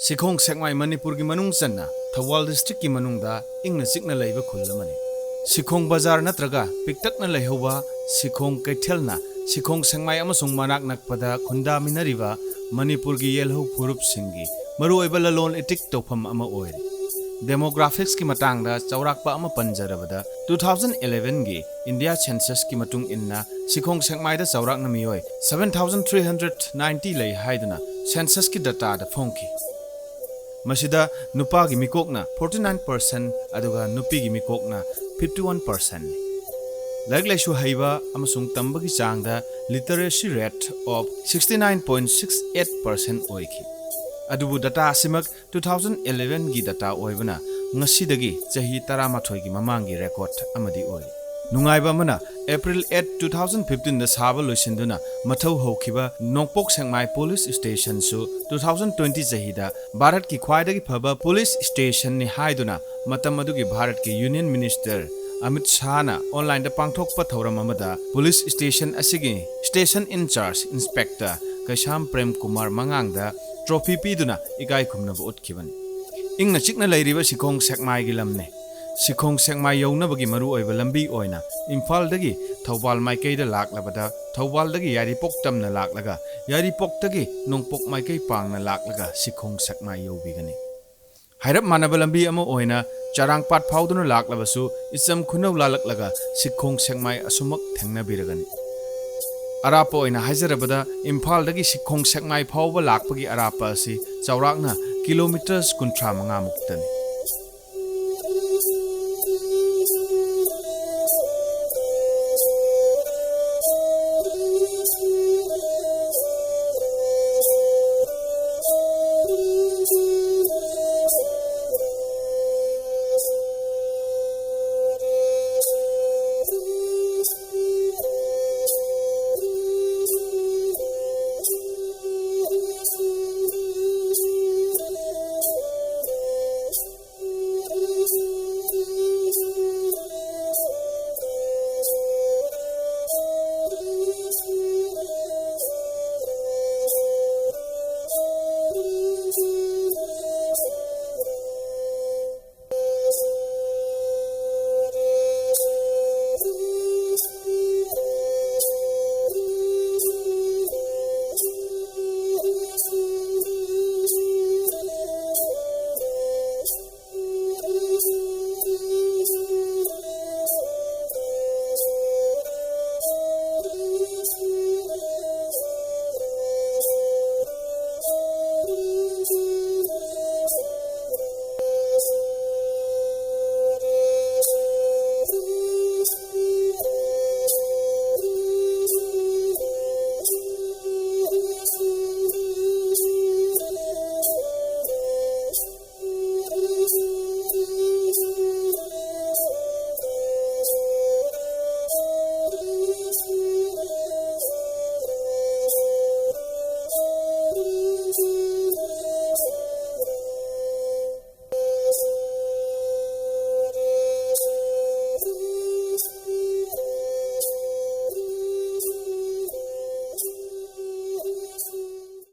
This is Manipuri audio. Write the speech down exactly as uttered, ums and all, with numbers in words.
ꯁꯤꯈꯣꯡ ꯁꯦꯛꯃꯥꯏ ꯃꯅꯤꯄꯨꯔꯒꯤ ꯃꯅꯨꯡ ꯆꯟꯅ ꯊꯧꯕꯥꯜ ꯗꯤꯁꯇ꯭ꯔꯤꯛꯀꯤ ꯃꯅꯨꯡꯗ ꯏꯪꯅ ꯆꯤꯛꯅ ꯂꯩꯕ ꯈꯨꯜ ꯑꯃꯅꯤ꯫ ꯁꯤꯈꯣꯡ ꯕꯖꯥꯔ ꯅꯠꯇ꯭ꯔꯒ ꯄꯤꯛꯇꯛꯅ ꯂꯩꯍꯧꯕ ꯁꯤꯈꯣꯡ ꯀꯩꯊꯦꯜꯅ ꯁꯤꯈꯣꯡ ꯁꯦꯛꯃꯥꯏ ꯑꯃꯁꯨꯡ ꯃꯅꯥꯛ ꯅꯛꯄꯗ ꯈꯨꯟꯗꯥꯃꯤꯟꯅꯔꯤꯕ ꯃꯅꯤꯄꯨꯔꯒꯤ ꯌꯦꯜꯍꯧ ꯐꯨꯔꯨꯞꯁꯤꯡꯒꯤ ꯃꯔꯨꯑꯣꯏꯕ ꯂꯂꯣꯟ ꯏꯇꯤꯛ ꯇꯧꯐꯝ ꯑꯃ ꯑꯣꯏꯔꯤ꯫ ꯗꯦꯃꯣꯒ꯭ꯔꯥꯐꯤꯛꯁꯀꯤ ꯃꯇꯥꯡꯗ ꯆꯥꯎꯔꯥꯛꯄ ꯑꯃ ꯄꯟꯖꯔꯕꯗ, two thousand elevenꯒꯤ ꯏꯟꯗꯤꯌꯥ ꯁꯦꯟꯁꯁꯀꯤ ꯃꯇꯨꯡ ꯏꯟꯅ ꯁꯤꯈꯣꯡ ꯁꯦꯛꯃꯥꯏꯗ ꯆꯥꯎꯔꯥꯛꯅ ꯃꯤꯑꯣꯏ seven thousand three hundred ninety ꯂꯩ ꯍꯥꯏꯗꯨꯅ ꯁꯦꯟꯁꯁꯀꯤ ꯗꯇꯥꯗ ꯐꯣꯡꯈꯤ꯫ ꯃꯁꯤꯗ ꯅꯨꯄꯥꯒꯤ ꯃꯤꯀꯣꯛꯅ forty nine percent ꯑꯗꯨꯒ ꯅꯨꯄꯤꯒꯤ ꯃꯤꯀꯣꯛꯅ fifty one percentꯅꯤ꯫ ꯂꯥꯏꯔꯤꯛ ꯂꯥꯏꯁꯨ ꯍꯩꯕ ꯑꯃꯁꯨꯡ ꯇꯝꯕꯒꯤ ꯆꯥꯡꯗ literacy rate of sixty nine point six eight percent ꯑꯣꯏꯈꯤ꯫ ꯑꯗꯨꯕꯨ ꯗꯇꯥ ꯑꯁꯤꯃꯛ two thousand elevenꯒꯤ ꯗꯇꯥ ꯑꯣꯏꯕꯅ ꯉꯁꯤꯗꯒꯤ ꯆꯍꯤ ꯇꯔꯥꯃꯥꯊꯣꯏꯒꯤ ꯃꯃꯥꯡꯒꯤ ꯔꯦꯀꯣꯔꯗ ꯑꯃꯗꯤ ꯑꯣꯏ꯫ ꯅꯨꯡꯉꯥꯏꯕ ꯑꯃꯅ, April eight, two thousand fifteenꯗ ꯁꯥꯕ ꯂꯣꯏꯁꯤꯟꯗꯨꯅ ꯃꯊꯧ ꯍꯧꯈꯤꯕ ꯅꯣꯡꯄꯣꯛ ꯁꯦꯛꯃꯥꯏ ꯄꯨꯂꯤꯁ ꯁ꯭ꯇꯦꯁꯟꯁꯨ two thousand twenty ꯆꯍꯤꯗ ꯚꯥꯔꯠꯀꯤ ꯈ꯭ꯋꯥꯏꯗꯒꯤ ꯐꯕ ꯄꯨꯂꯤꯁ ꯁ꯭ꯇꯦꯁꯟꯅꯤ ꯍꯥꯏꯗꯨꯅ ꯃꯇꯝ ꯑꯗꯨꯒꯤ ꯚꯥꯔꯠꯀꯤ ꯌꯨꯅꯤꯌꯟ ꯃꯤꯅꯤꯁꯇꯔ ꯑꯃꯤꯠ ꯁꯥꯍꯅ ꯑꯣꯟꯂꯥꯏꯟꯗ ꯄꯥꯡꯊꯣꯛꯄ ꯊꯧꯔꯝ ꯑꯃꯗ ꯄꯨꯂꯤꯁ ꯁ꯭ꯇꯦꯁꯟ ꯑꯁꯤꯒꯤ station in charge inspector Keisham Prem Kumar ꯃꯉꯥꯡꯗ ꯇ꯭ꯔꯣꯐꯤ ꯄꯤꯗꯨꯅ ꯏꯀꯥꯏ ꯈꯨꯝꯅꯕ ꯎꯠꯈꯤꯕꯅꯤ꯫ ꯏꯪꯅ ꯆꯤꯛꯅ ꯂꯩꯔꯤꯕ ꯁꯤꯈꯣꯡ ꯁꯦꯛꯃꯥꯏꯒꯤ ꯂꯝꯅꯤ꯫ ꯁꯤꯈꯣꯡ ꯁꯦꯛꯃꯥꯏ ꯌꯧꯅꯕꯒꯤ ꯃꯔꯨꯑꯣꯏꯕ ꯂꯝꯕꯤ ꯑꯣꯏꯅ ꯏꯝꯐꯥꯜꯗꯒꯤ ꯊꯧꯕꯥꯜ ꯃꯥꯏꯀꯩꯗ ꯂꯥꯛꯂꯕꯗ, ꯊꯧꯕꯥꯜꯗꯒꯤ ꯌꯥꯏꯔꯤꯄꯣꯛ ꯇꯝꯅ ꯂꯥꯛꯂꯒ, ꯌꯥꯏꯔꯤꯄꯣꯛꯇꯒꯤ ꯅꯣꯡꯄꯣꯛ ꯃꯥꯏꯀꯩ ꯄꯥꯡꯅ ꯂꯥꯛꯂꯒ ꯁꯤꯈꯣꯡ ꯁꯦꯛꯃꯥꯏ ꯌꯧꯕꯤꯒꯅꯤ꯫ ꯍꯥꯏꯔꯞ ꯃꯥꯟꯅꯕ ꯂꯝꯕꯤ ꯑꯃ ꯑꯣꯏꯅ ꯆꯔꯥꯡꯄꯥꯠ ꯐꯥꯎꯗꯨꯅ ꯂꯥꯛꯂꯕꯁꯨ ꯏꯆꯝ ꯈꯨꯅꯧ ꯂꯥꯜꯂꯛꯂꯒ ꯁꯤꯈꯣꯡ ꯁꯦꯛꯃꯥꯏ ꯑꯁꯨꯃꯛ ꯊꯦꯡꯅꯕꯤꯔꯒꯅꯤ꯫ ꯑꯔꯥꯞꯄ ꯑꯣꯏꯅ ꯍꯥꯏꯖꯔꯕꯗ, ꯏꯝꯐꯥꯜꯗꯒꯤ ꯁꯤꯈꯣꯡ ꯁꯦꯛꯃꯥꯏ ꯐꯥꯎꯕ ꯂꯥꯛꯄꯒꯤ ꯑꯔꯥꯞꯄ ꯑꯁꯤ ꯆꯥꯎꯔꯥꯛꯅ ꯀꯤꯂꯣꯃꯤꯇꯔꯁ ꯀꯨꯟꯊ꯭ꯔꯥ ꯃꯉꯥ ꯃꯨꯛꯇꯅꯤ꯫